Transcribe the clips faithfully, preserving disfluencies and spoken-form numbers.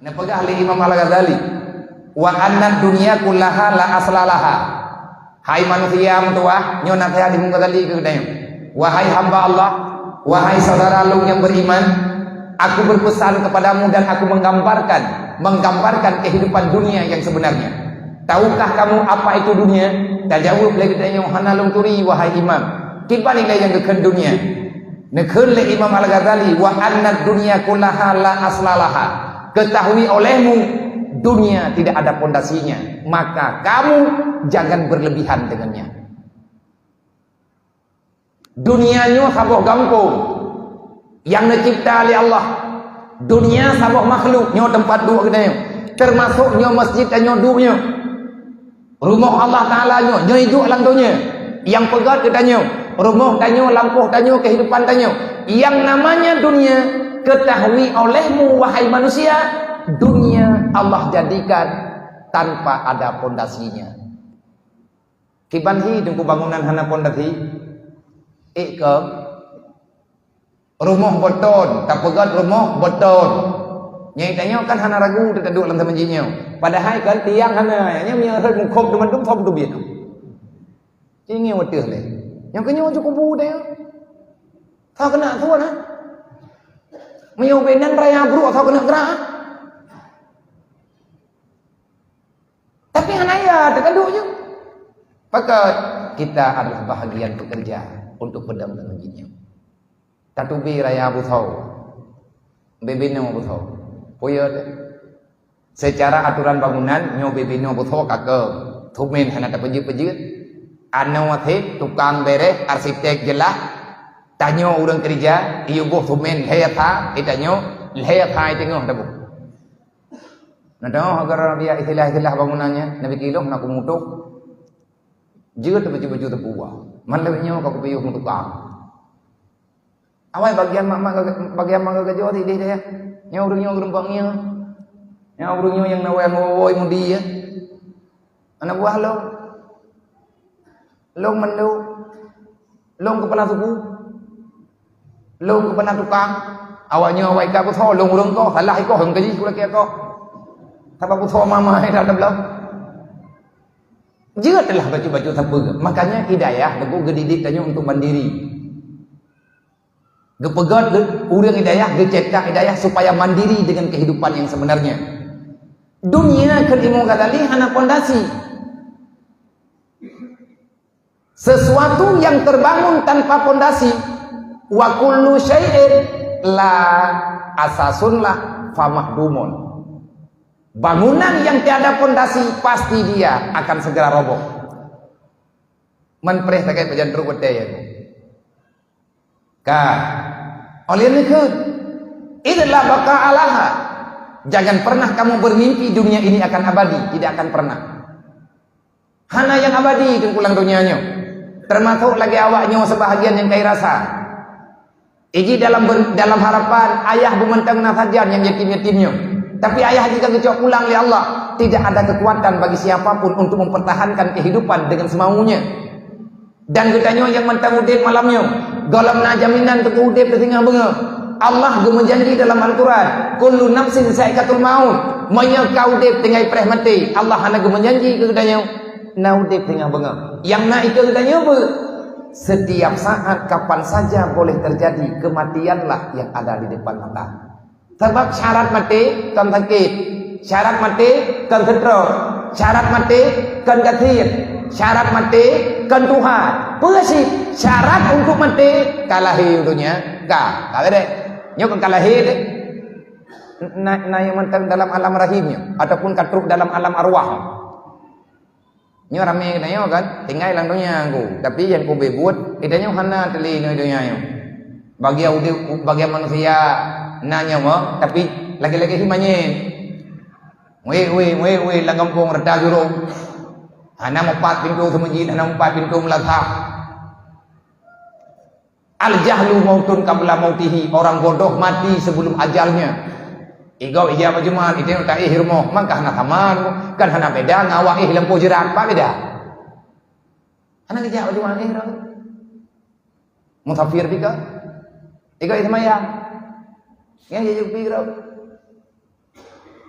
Neupeugah lé Imam Al-Ghazali, "Wa annad dunya kullaha la asla laha." Hai manusia meutuwah, nyoe naseuhat Imam Ghazali keu geutanyoe. Wahai hamba Allah, wahai saudara lôn nyang beriman, aku berpesan kepadamu dan aku menggambarkan, menggambarkan kehidupan dunia yang sebenarnya. Tahukah kamu apa itu dunia? Tajaweueb lé geutanyoe, "Hana lôn turi, wahai Imam." Kiban ilée nyang geukheun dunia? Neukheun lé Imam Al-Ghazali, "Wa annad dunya kullaha la asla laha." Ketahui olehmu, dunia tidak ada pondasinya, maka kamu jangan berlebihan dengannya. Dunia nyoe saboh gampông nyang neucipta lé Allah. Dunia saboh makhluk, nyoe teumpat duek geutanyoe. Teumasok nyoe masjid tanyoe duek nyoe. Rumoh Allah Taala nyoe, nyoe iduek lam donya. Nyang peugét geutanyoe, rumoh tanyoe, lampôh tanyoe, kehidupan tanyoe. Yang namanya dunia, ketahui olehmu, wahai manusia, dunia Allah jadikan tanpa ada pondasinya. Kiban hi Teungku bangunan hana pondasi? Ék keu rumoh beton, tapeugét rumoh beton. Nyang tanyoe kan hana ragu teuduek lam teumpat jih nyoe. Padahai kan tiang hana, nyan meunyoe rhot meukhop teuma dum thom teubiet. Ci ngieng wateuh lé. Nyang keunyoe cukup bu deh. Tho keuneuk thon, ha? Meunyoe ubé nan raya brok tho keuneuk grah. Tapi hana ya, teuka duek ju. Pakat kita adalah bahagian pekerja untuk pedang dan jin nyoe. Tateubi raya beusoe. Bibinoe beusoe. Peue teuh? Secara aturan bangunan, nyoe bibinoe beusoe ka keu thumen hana tapeujeuet-peujeuet. Anoe sép, tukang bereh, arsitek jeulaih. Tanyoe ureuëng keurija, iyuboh thumen lhée sa, itanyoe lhée sa i teungoh taboh. Nah, teuh agar biya istilah-istilah bangunan nyan, Nabi Kilong na kumutok. Jeuet baju-baju teupeue. Man lagée nyoe ka kupiôh meutukang. Awai bagian mak-mak, bagian mak geugajoh sideh deh. Nyoe ureuëng nyoe geurumpok ngieng. Nyoe ureuëng nyoe nyang na wai ngowoi mudi ya. Aneuk buah lôn. Lôn mandum. Lôn keupeuna suku. Lôn keupeuna tukang. Awak nyoe awai ka beusoe lôn ureuëng koh, salah ikoh hong kaji kulakée koh. Sabab beusoe mama hai dah teublom. Jeuet lah bacut-bacut sapeue. Makanya hidayah teupeu geudidik tanyoe untuk mandiri. Geupeugét geu-, ureuëng hidayah, geucetak hidayah supaya mandiri dengan kehidupan yang sebenarnya. Dunia kheun Imam Ghazali hana pondasi. Sesuatu yang terbangun tanpa pondasi, wa kullu syai'in la asasun lah famahdumun. Bangunan yang tiada pondasi pasti dia akan segera roboh. Man preh sagai pajan trok watée ya. Ka. Oleh nyan kheun, "Idla baqa alaha." Jangan pernah kamu bermimpi dunia ini akan abadi, tidak akan pernah. Hana nyang abadi teungku lam donya nyoe. Teumasok lagée awak nyoe seubahagian nyang kai rasa. Iji dalam ber-, dalam harapan ayah beumantong na sajan nyang yatim-yatim nyoe. Tapi ayah jika geucok pulang lé Allah, tidak ada kekuatan bagi siapa pun untuk mempertahankan kehidupan dengan semaunya. Dan geutanyoe nyang mantong udeb malam nyoe, gohlom na jaminan teupeu udeb di singoh beungoh. Allah geumeujanji dalam Al-Quran, "Kullu nafsin zaikatul maut." Meunyoe ka udeb tinggai preh maté, Allah hana geumeujanji keu geutanyoe na udeb singoh beungoh. Nyang na ikeue geutanyoe beu, setiap saat kapan saja boleh terjadi, kematianlah yang ada di depan mata. Sabab syarat maté kon sakét, syarat maté kon seutrok, syarat maté kon gasien, syarat maté kon tuha. Peue cit syarat untuk maté? Ka lahé u donya, ka, ka lé deh. Nyoe kon ka lahé deh. Na, na nyang mantong dalam alam rahim nyoe ataupun ka trok dalam alam arwah. Nyoe ramé geutanyoe kan, tinggai lam donya ku, tapi nyang kubeuet buet, geutanyoe hana teuli nyoe donya nyoe. Bagi udeb, bagi manusia na nyoe, tapi lagée-lagée hi manyét. Weh, weh, weh, weh, lam gampông rata jurông. Hana meupat pintoe seumeujid, hana meupat pintoe meulasah. Al-jahlu mautun qabla mautihi, orang bodoh mati sebelum ajalnya. Igob ija bak Jumat, itu taéh rumoh, maka hana sama, kan hana beda ngon awak éh lampôh jeurat, apa beda? Hana ija bak Jumat éh ro. Musafir pih ka. Igob éh seumayang. Nyang jijak pih ro.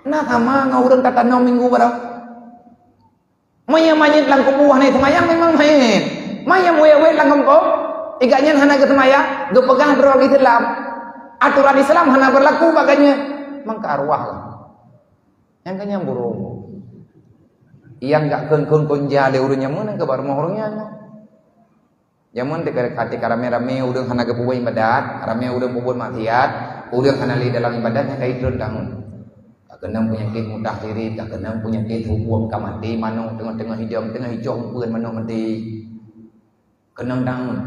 Na sama ngon ureuëng tatanom minggu baroe. Meunyoe manyét lam kubu hana seumayang, memang manyét. Meunyoe wét-wét lam gampông, iga nyan hana geuseumayang, geupeugah droe Islam. Atoran Islam hana beurlaku bak gobnyan. Mangka arwah lah. Nyang ka nyang burung. Nyang gak kheun-kheun konja lé ureuëng nyan meunan keu bak rumoh ureuëng nyan. Jameun teuka, teuka ramé-ramé ureuëng hana geupeubuet ibadat, ramé ureuëng peubuet maksiat, ureuëng hana lé dalam ibadat nyang ka itreun tangon. Ka keunong peunyakét mutah sirip, ka keunong peunyakét huköm ka maté manok teungoh-teungoh hidong, teungoh icoh umpeuen manok maté. Keunong tangon.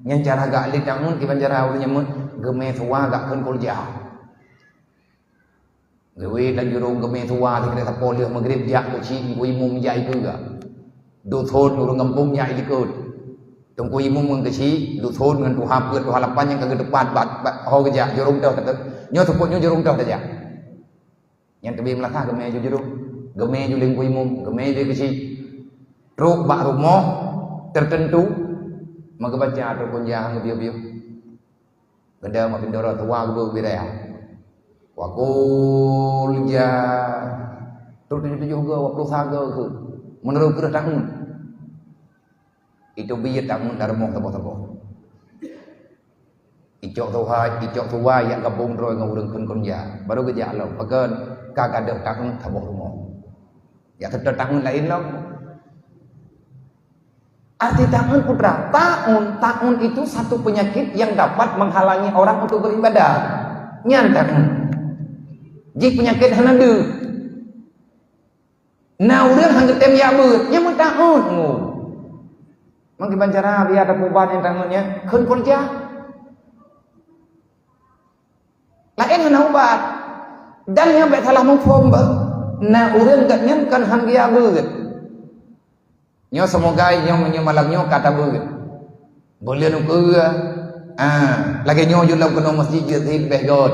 Nyan cara gak lé tangon kiban cara ureuëng nyan meunan geumé suwa gak kheun kuljah. Geuwé dan jurông geumé suwa sikrek sapo lheueh Maghrib jak keu chik Teungku Imum jak ikeue. Duthon ureuëng gampông jak ilikot. Teungku Imum ngon keuchik, duthon ngon tuha peuet, tuha lapan nyang ka geuteupat bat, bat ho geujak jurông toh kata. Nyoe seupôt nyoe jurông toh tajak. Nyang teubiet meulakah geumé ju jurông. Geumé ju lé Teungku Imum, geumé ju lé keuchik. Trok bak rumoh tertentu, meugeubaca trok konja han geubiyoh-biyoh. Geuda mak pindoro tuwa geubeue biraya. Wakul ja. Trok tujoh-tujoh go, dua puluh sa go keu. Meunurot keureuh tangon. Itu biet tangon dalam rumoh saboh-saboh. Icok tuha, icok tuwa yak gabong droe ngon ureuëng kheun konja. Baru geujak lom. Pakon ka gadôh tangon saboh rumoh. Ya, seutôt tangon laén lom. Arti taun putra, taun, taun itu satu penyakit yang dapat menghalangi orang untuk beribadah. Nyan taun. Jih penyakit hana deuh. Na ureuëng han geutem jak beuet, nyan meuh taun. Mangkiban cara biar ada perubahan yang taun nyan, kheun peureuja. Laén hana ubat. Dan nyang bék salah muphom beuh, na ureuëng geuh nyan kon han geujak beuet. Nyoe seumoga nyoe meunyoe malam nyoe ka tabeuet. Buleuen ukeue, ah, lagée nyoe jeuet lom keunoe meuseujid jeuet sibéh göt.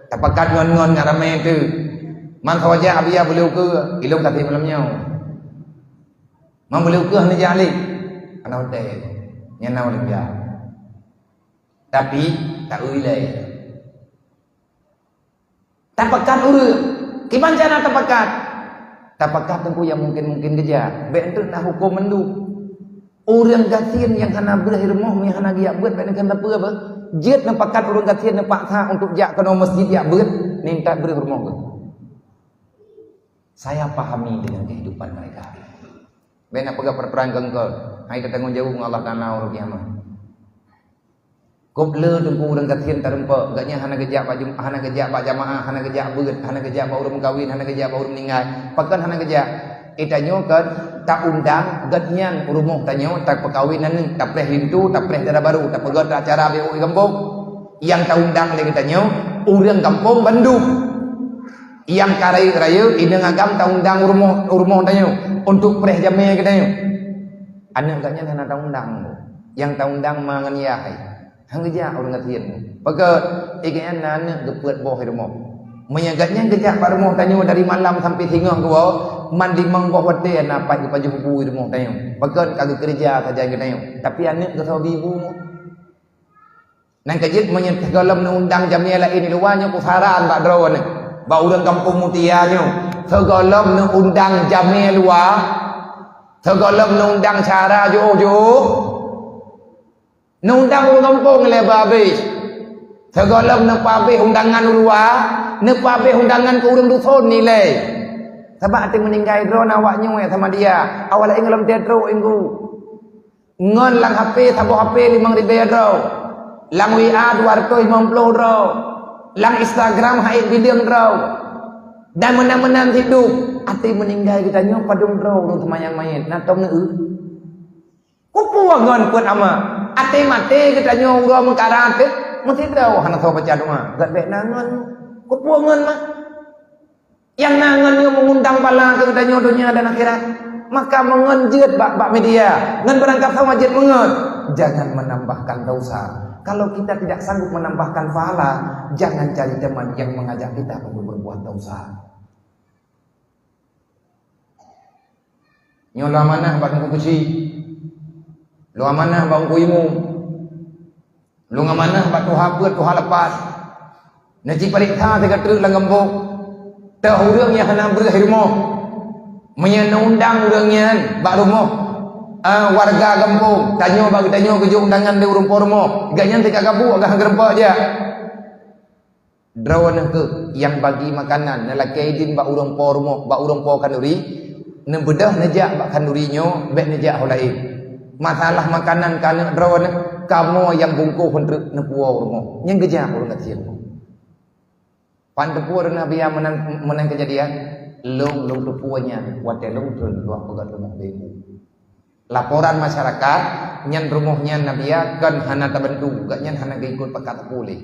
Tapakat ngon-ngon ngon ramé teuh. Man sawaja Abiya buleuen ukeue, ilong ka sibéh malam nyoe. Man buleuen ukeue hana jak lé. Hana watée. Nyan na ureuëng jak. Tapi, taeu ilée. Tapakat ureuëng. Kiban cara tapakat? Tapakat teungku nyang mungkin-mungkin geujak. Bék enteuk na huköm mandum. Ureuëng gasien nyang hana breueh rumoh, nyang hana geujak beuet, bék neukheun sapeue beuh. Jeuet neupakat ureuëng gasien neupaksa untuk jak keunoe meuseujid jak beuet, minta breueh rumoh geuh. Saya pahami dengan kehidupan mereka. Bék na peugah peurang keu engkau, hai tatanggong jaweueb ngon Allah Taala uroe kiamat. Kop le teungku ureuëng gasien tarumpok, gobnyan hana geujak bak jum-, hana geujak bak jamaah, hana geujak beuet, hana geujak bak ureuëng meukawen, hana geujak bak ureuëng meuninggai. Pakon hana geujak? Geutanyoe kon taundang gobnyan u rumoh tanyoe, tapeukawen aneuk, tapreh linto, tapreh dara barô, tapeugöt acara B O E gampông. Nyang taundang lé geutanyoe ureuëng gampông bandum. Nyang ka rayeuk-rayeuk, inong agam taundang u rumoh, u rumoh tanyoe untuk preh jamé geutanyoe. Aneuk gobnyan hana taundang. Nyang taundang ma ngon yah hai. Han geujak ureuëng gasien. Pakon? Gobnyan na aneuk geupeuet boh i rumoh. Meunyoe gobnyan geujak bak rumoh tanyoe dari malam sampai singoh geuwoe, man limong boh watée na pat geupajoh bu i rumoh tanyoe. Pakon? Ka geukeureuja sajan geutanyoe. Tapi aneuk geusoe bi bu. Nyan keuh jeuet meunyoe sigohlom neuundang jamé laén di luwa nyoe kusaran bak droeneuh, bak ureuëng gampông Mutia nyoe. Sigohlom neuundang jamé luwa, sigohlom neuundang syara jiôh-jiôh, neuundang ureuëng gampông lé beuhabéh. Sigohlom neupeuhabéh undangan u luwa, neupeuhabéh undangan keu ureuëng duson nilai. Sabab até meuninggai droeneuh awak nyoe sama dia, awak laén gohlom teutrok inggu. Ngon lam H P, saboh H P limong ribée droe. Lam W A dua ratus limong ploh droe. Lam Instagram hai bileueng droe. Dan meunan-meunan sidum. Até meuninggai geutanyoe padum droe ureuëng seumayang manyét. Na tom neueu. Kupeue ngon peuet ama. Até maté geutanyoe uroe meukara teuh. Meusidroe hana soe baca doa. Gét bék na ngon. Kupeue ngon mah. Nyang na ngon nyoe meungundang bala keu geutanyoe donya dan akhirat. Maka meungon jeuet bak, bak media, ngon beurangkat sama jeuet meungon. Jangan menambahkan dosa. Kalau kita tidak sanggup menambahkan pahala, jangan cari teman yang mengajak kita untuk berbuat dosa. Nyoe lôn amanah bak Teungku Keuchik. Lôn amanah bak Teungku Imum. Lôn amanah bak tuha peuet, tuha lapan. Neuci pareksa sigoe treuk lam gampông. Ureuëng nyang hana breueh rumoh, meunyoe neuundang ureuëng nyan bak rumoh, eh, warga gampông, tanyoe bak geutanyoe geujok undangan lé ureuëng po rumoh, gobnyan teuka gabuk agak geureumpok jak. Droeneuh kheueh nyang bagi makanan, neulakée idin bak ureuëng po rumoh, bak ureuëng po khanduri, neubeudôh neujak bak khanduri nyoe, bék neujak ho laén. Masalah makanan keu aneuëk droeneuh, kamoe nyang bungkôh treuk neupuwoe rumoh. Nyan geujak ureuëng gasien. Pan teupeue Nabi meunan, meunan keujadian? Lôn, lôn teupeue nyan watée lôn treun luwah peugöt rumoh beu. Laporan masyarakat, nyan rumoh nyan Nabi kon hana tabantu, gobnyan hana geuikot pakat teupeue lé.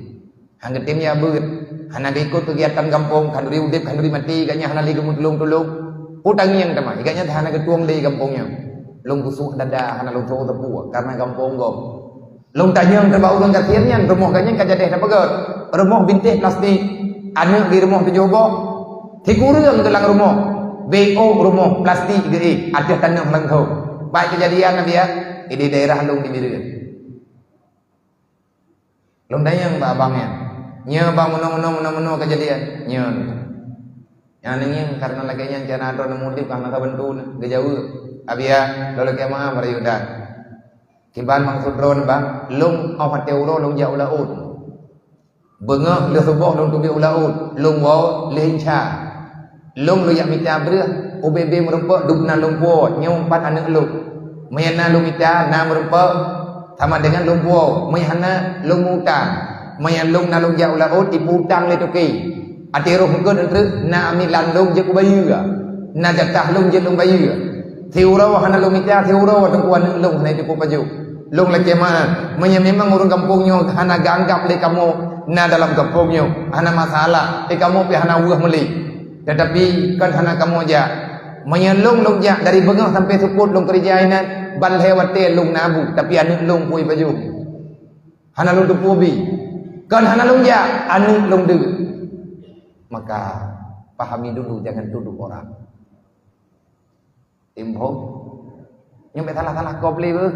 Hana geutem ya beuet, hana geuikot keugiatan gampông, khanduri udeb, khanduri maté, gobnyan hana lé geumeuteulông-tulông. Peue tangieng teuma, gobnyan hana geutueng lé gampông nyan. Lôn geusuek dada, hana lôn soe teupeue, kareuna gampông gob. Lôn tanyong teuh bak ureuëng gasien nyan, rumoh gobnyan ka jadeh tapeugöt. Rumoh bintéh plastik, aneuëk di rumoh tujoh boh, sikureueng geulang rumoh, beu rumoh plastik geuéh ateueh tanoh langkông. Bah keujadian Nabi, di daerah lôn di Bireuen. Lôn tanyong bak abang nyan, "Nyoe bang meunoe-meunoe, meunoe-meunoe keujadian?" "Nyoe." Nyang neungieng kareuna lagée nyan cara droeneuh udeb ka hana tabantu, geujaweueb, "Abi, lôn lakée meu'ah bak rayeuk dan." "Kiban maksud droeneuh, Bang?" "Lôn 'oh watée uroe lôn jak u laôt. Beungoh lheueh suboh lôn teubiet u laôt, lôn woe lheueh isya. Lôn lôn jak mita breueh, ubé-bé meurumpok dub na lôn puwoe, nyoe pat aneuëk lôn. Meunyoe na lôn mita, na meurumpok, sama deungon lôn puwoe, meunyoe hana, lôn meu-utang. Meunyoe lôn na lôn jak u laôt, ipeu-utang lé toke. Até roh eungkôt treuk na amilan lôn jeuet kubayeue, na jatah lôn jeuet lôn bayeue. Siuroe hana lôn mita, siuroe teungku aneuëk lôn hana jipeupajoh. Lôn lakée meu'ah, meunyoe memang ureuëng gampông nyoe hana geuanggab lé kamoe na dalam gampông nyoe, hana masalah, lé kamoe pih hana weueh meuli. Teutapi kon hana kamoe jak. Meunyoe lôn lôn jak dari beungoh sampai seupôt lôn keurija inan, ban lhée watée lôn na bu, tapi aneuëk lôn pui pajoh. Hana lôn teupeue bi. Kon hana lôn jak, aneuëk lôn deuek." Maka, pahami dulu, jangan tuduh orang. Timbong. Nyoe bék salah-salah gob lé beuh.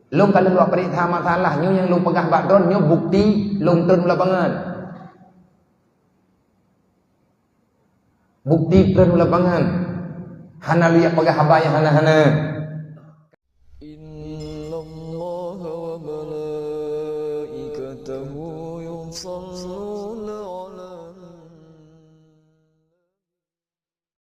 Lôn ka lheueh lôn peuriksa masalah nyoe nyang lôn peugah bak droeneuh nyoe bukti lôn treun u lapangan. Bukti treun u lapangan. Hana lôn jak peugah haba nyang hana-hana.